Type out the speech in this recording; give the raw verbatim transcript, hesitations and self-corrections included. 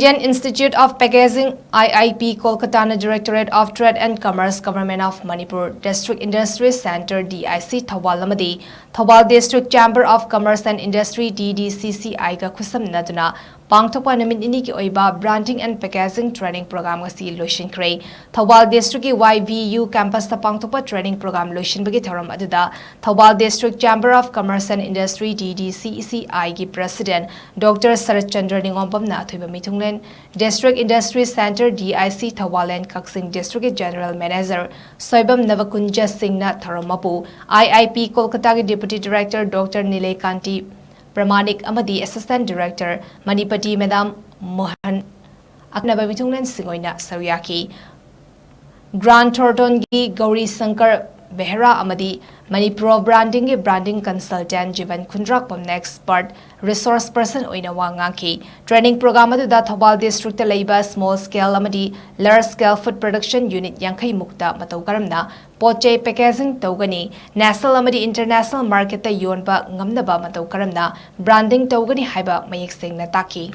Indian Institute of Packaging, I I P, ꯀꯣꯜꯀꯇꯥꯅ Directorate of Trade and Commerce, Government of Manipur, District Industry Centre, D I C, Thoubal ꯑꯃꯗꯤ Thoubal District Chamber of Commerce and Industry, D D C C I, ꯒ ꯈꯨꯠꯁꯝꯅꯗꯨꯅ ꯄꯥꯡꯊꯣꯛꯄ ꯅꯨꯃꯤꯠ ꯅꯤꯅꯤꯒꯤ ꯑꯣꯏꯕ Branding and Packaging Training Program ꯉꯁꯤ ꯂꯣꯏꯁꯤꯟꯈ꯭ꯔꯦ꯫ Thoubal Districtꯀꯤ Y V U Campusꯇ ꯄꯥꯡꯊꯣꯛꯄ training program ꯂꯣꯏꯁꯤꯟꯕꯒꯤ ꯊꯧꯔꯝ ꯑꯗꯨꯗ Thoubal District Chamber of Commerce and Industry, D D C C I, ꯒꯤ President Doctor ꯁꯔꯠ ꯆꯟꯗ꯭ꯔ ꯅꯤꯉꯣꯝꯕꯝꯅ ꯑꯊꯣꯏꯕ ꯃꯤꯊꯨꯡꯂꯦꯟ, District Industry Centre, D I C, Thawbal and Kakching Districtꯀꯤ General Manager Soibam ꯅꯕꯀꯨꯟꯖ ꯁꯤꯡꯅ ꯊꯧꯔꯝ ꯃꯄꯨ, I I P ꯀꯣꯜꯀꯇꯥꯒꯤ Deputy Director Doctor ꯅꯤꯂꯦꯀꯥꯟꯇꯤ ꯄ꯭ꯔꯃꯥꯅꯤꯛ ꯑꯃꯗꯤ Assistant Director ꯃꯅꯤꯄꯇꯤ Madam Mohan ꯑꯀꯛꯅꯕ ꯃꯤꯊꯨꯡꯂꯦꯟꯁꯤꯡ ꯑꯣꯏꯅ ꯁꯔꯨꯛ ꯌꯥꯈꯤ꯫ Grant Thorntonꯒꯤ ꯒꯧꯔꯤ ꯁꯪꯀꯔ ꯕꯦꯍꯔꯥ ꯑꯃꯗꯤ Manipro Brandingꯒꯤ Branding Consultant ꯖꯤꯕꯟ ꯈꯨꯟꯗ꯭ꯔꯥꯛꯄꯝꯅ Expert Resource Person ꯑꯣꯏꯅ ꯋꯥ ꯉꯥꯡꯈꯤ꯫ Training program ꯑꯗꯨꯗ ꯊꯧꯕꯥꯜ Districtꯇ ꯂꯩꯕ small scale ꯑꯃꯗꯤ large scale food production unit ꯌꯥꯡꯈꯩ ꯃꯨꯛꯇ ꯃꯇꯧ ꯀꯔꯝꯅ ꯄꯣꯠ ꯆꯩ packaging ꯇꯧꯒꯅꯤ, national ꯑꯃꯗꯤ international marketꯇ ꯌꯣꯟꯕ ꯉꯝꯅꯕ ꯃꯇꯧ ꯀꯔꯝꯅ branding ꯇꯧꯒꯅꯤ ꯍꯥꯏꯕ ꯃꯌꯦꯛ ꯁꯦꯡꯅ ꯇꯥꯛꯈꯤ꯫